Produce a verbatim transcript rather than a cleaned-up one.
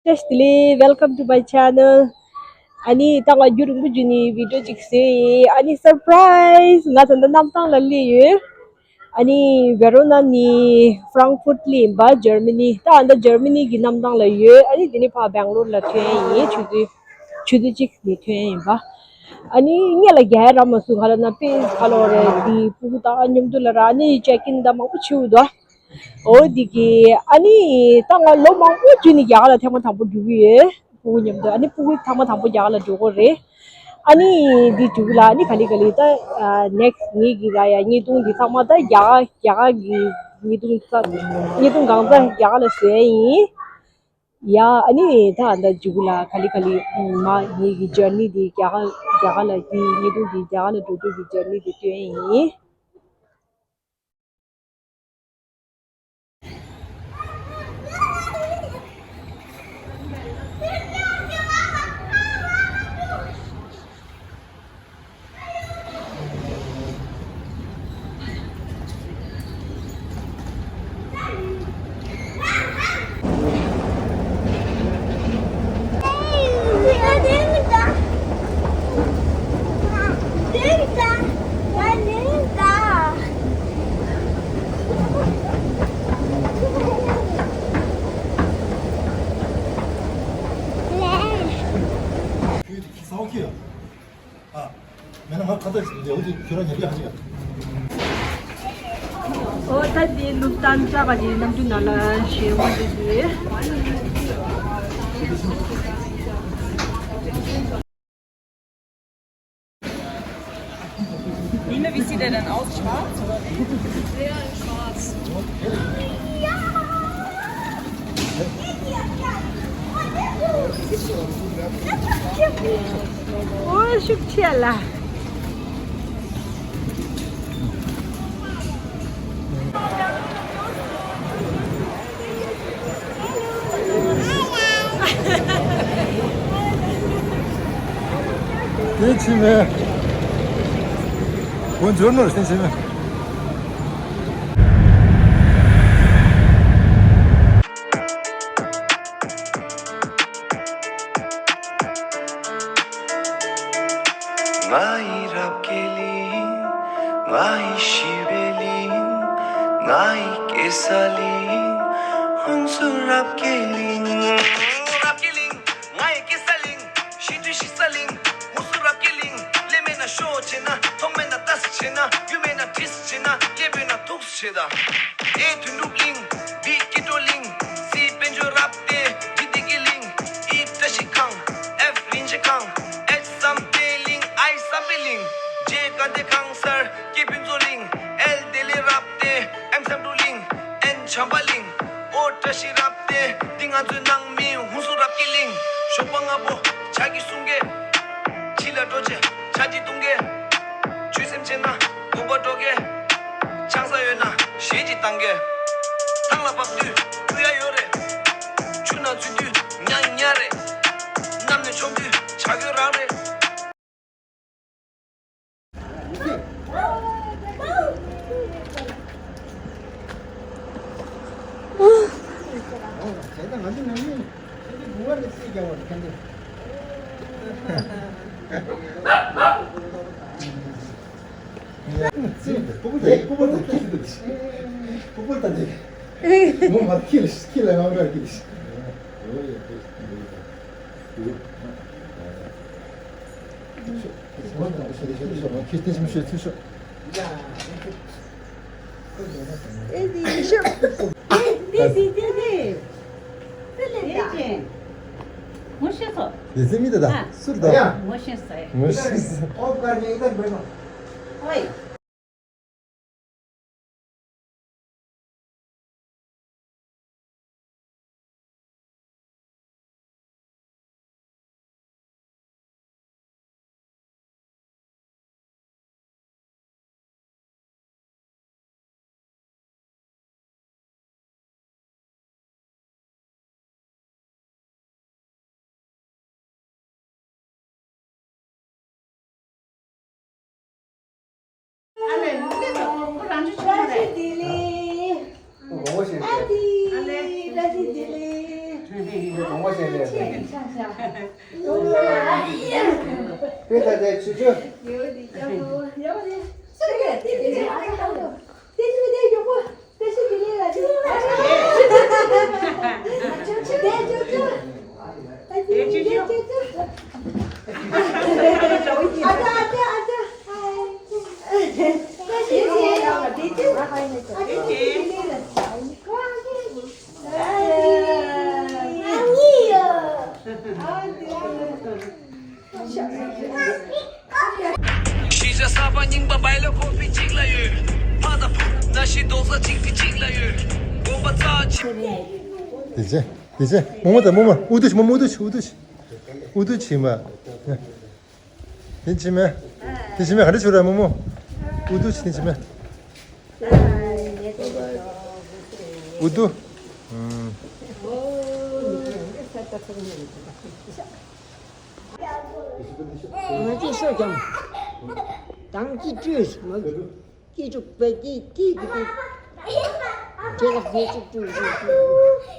བཀྲ་ཤིས་བདེ་ལེགས། Welcome to my channel. ཨ་ནི་ད་ང་རྒྱུན་རིང་པོ་བརྒྱུད་ནས་བི་ཌིའོ་ཅིག་བཟོས་ཡིན། ཨ་ནི་སར་པ་རའི་ཛི། ང་ད་ལྟ་གནམ་ཐང་ལ་སླེབས་ཡོད། ཨ་ནི་ཝེ་རོ་ན་ནས་ཧྥ་རང་ཧྥུར་ཊི་སླེབས་ཡིན་པ། འཇར་མ་ནི། ད་ཨ་ད་འཇར་མ་ནི་གི་གནམ་ཐང་ལ་ཡོད། ཨ་ནི་དེ་ནས་ཕར་སྦེང་ལོར་ལ་ཐོན་ཡིན། ཆུ་ཚོད་ཆུ་ཚོད་གཅིག་ནས་ཐོན་ཡིན་པ། ཨ་ནི་ངས་ལ་རྒྱག་ཡ་རག་མ་སོང་། ག་ལ་ན་དཔེ་ག་ལོ་རེད། དེ་ཕྲུ་གུ་དང་མཉམ་དུ་ལ་ར། ཨ་ནི་ཅེག་ཨིན་དང་མང་པོ་བྱས་འདུག་འོ་འདི་གི་ཨ་ནི་ད་ང་ལོ་མང་པོ་བརྒྱུད་ནས་རྒྱ་གར་ལ་ཐེངས་མ་དང་པོ་འགྲོ་གི་ཡོད། ཕྲུ་གུ་མཉམ་དུ། ཨ་ནི་ཕྲུ་གུ་ཚང་མ་དང་པོ་རྒྱ་གར་ལ་འགྲོ་གི་རེད། ཨ་ནི་འདི་འགྲོ་གི་ལ། ཨ་ནི་ག་ལེ་ག་ལེ་ད་ནེག་སི་ཊི་ངེད་ཀྱི་ར་ཡ་བརྙན་ཐུང་འདི་ཚང་མ་ད་རྒྱ་གར་རྒྱ་གར་གྱི་བརྙན་ཐུང་ད་བརྙན་ཐུང་གང་ཚང་རྒྱ་གར་ལ་བཟོ་ཡ་ཡིན། ཡ་ཨ་ནི་ད་ད་འགྲོ་གི་ལ། ག་ལེ་ག་ལེ་མ་ངེད་ཀྱི་ཇར་ནི་འདི་རྒྱ་གར་རྒྱ་གར་ལ་འདི་བརྙན་ཐུང་འདི་རྒྱ་གར་ལ་འགྲོ་རྒྱུ་གི་ཇར་ནི་འདི་སྟོན་ཡ་ཡིན། ཨོ་ད་དེ་ལུབ་ཏན་ཙ་ག་དེ་གནམ་གྲུ་ནང་ལ་ཞེ་པོ་དེ་དེ། Nina, wie sieht er denn aus? Schwarz oder wie? Ja, schwarz. Oh, ཤུགས་ཆེ་ལ། དེ་ཕྱི་མའི་གོ་འཇོར་ནོར་ཞིང་ཕྱི་མའི། ང་ཡི་རབ་རྒྱས་གླིང་། ང་ཡི་ཞི་བའི་གླིང་། ང་ཡི་སྐྱེ་ས་གླིང་། ཧུན་སུར་རབ་རྒྱས་གླིང་། རབ་རྒྱས་གླིང་། ང་ཡི་སྐྱེ་ས་གླིང་། ཤི་དུས་ཤི་ས་གླིང་། ཧུན་སུར་རབ་རྒྱས་གླིང་། ལས་མེད་ན་ཤོ་བྱེད་ན། ཐོག་མེད་ན་ལྟ་ས་བྱེད་ན། རྒྱུ་མེད་ན་དྲི་ས་བྱེད་ན། སྐྱེས་བུད་ན་ཐུག་ས་བྱེད་ད། ཨེ་དོན་གྲུབ་གླིང་། བི་སྐྱིད་འགྲོ་གླིང་། སི་དཔལ་འབྱོར་རབ་བརྟན། བྲིས་བདེ་སྐྱིད་གླིང་། ཨི་བཀྲ་ཤིས་ཁང་། ཨེཕ་རིན་ཆེན་ཁང་། ཨེཆ་བསམ་གཏན་གླིང་། ཨའི་བསམ་འཕེལ་གླིང་། ཇེ་དགའ་ལྡན་ཁང་གསར། སྐྱེས་ཕུན་ཚོགས་གླིང་། ཨེལ་བདེ་ལེགས་རབ་བརྟན། ཨེམ་བསམ་འགྲོ་གླིང་། ཨེན་བྱམས་པ་གླིང་། ཨོ་བཀྲ་ཤིས་རབ་བརྟན། འདི་ང་ཚོའི་ནང་མི་ཧུན་སུར་རབ་རྒྱས་གླིང་། ཞོགས་པ་སྔ་པོ་ཇ་གི་གསུང་སྐད། ཕྱི་ལ་འགྲོ་བྱས་ཇ་གི་བཏུང་སྐད། ཆུ་སེམས་ཆེ་ན་དགོན་པ་འགྲོ་སྐད། ཆང་ས་ཡོད་ན་གཞས་ཅིག་བཏང་སྐད། ཐང་ལ་བབས་དུས་འཐུང་ཡ་ཡོད་རེད། ཆུ་ནང་ཚུད་དུས་ཉ་ཉ་རེད། གནམ་ནས་མཆོང་དུས་བྱ་རྒོད་རང་རེད། ངོ་ཤེས་སོ། ངོ་ཤེས་སོ། ངོ་ཤེས་སོ། དགོངས་པ་བཞེས་ལས་རེད། དཔེ་ལྟ་དེ་ཆུ་ཆུ། ཤེས་བྱ་གསར་པ་རྙིང་པ་བའི་ལ་ཀོ་པི་གཅིག་ལ་ཡོད། ཕ་དང་བུ་ན་ཤི་རྡོག་རྩ་གཅིག་དེ་གཅིག་ལ་ཡོད། དགོངས་པ་རྩ་ཆེ། དེ་ཚེ་དེ་ཚེ་མོ་མོ་དང་མོ་མོ་ཨུ་དུ་ཆི་མོ་མོ་ཨུ་དུ་ཆི་ཨུ་དུ་ཆི་ཨུ་དུ་ཆི་མ། དེ་ཆི་མེ། དེ་ཆི་མེ་ག་འདྲ་ཆུ་ར་མོ་མོ། ཨུ་དུ་ཆི་དེ་ཆི་མེ། ཨུ་དུ། ཨུམ། ང་ཚོས་ཤོད་ཀྱང་། དང་གི་བཀྲུས་མ་གི་བཀྲུས་པའི་གི་གི་གི་ལ་ཟས་ཅིག་བཀྲུས་བཀྲུས་བཀྲུས།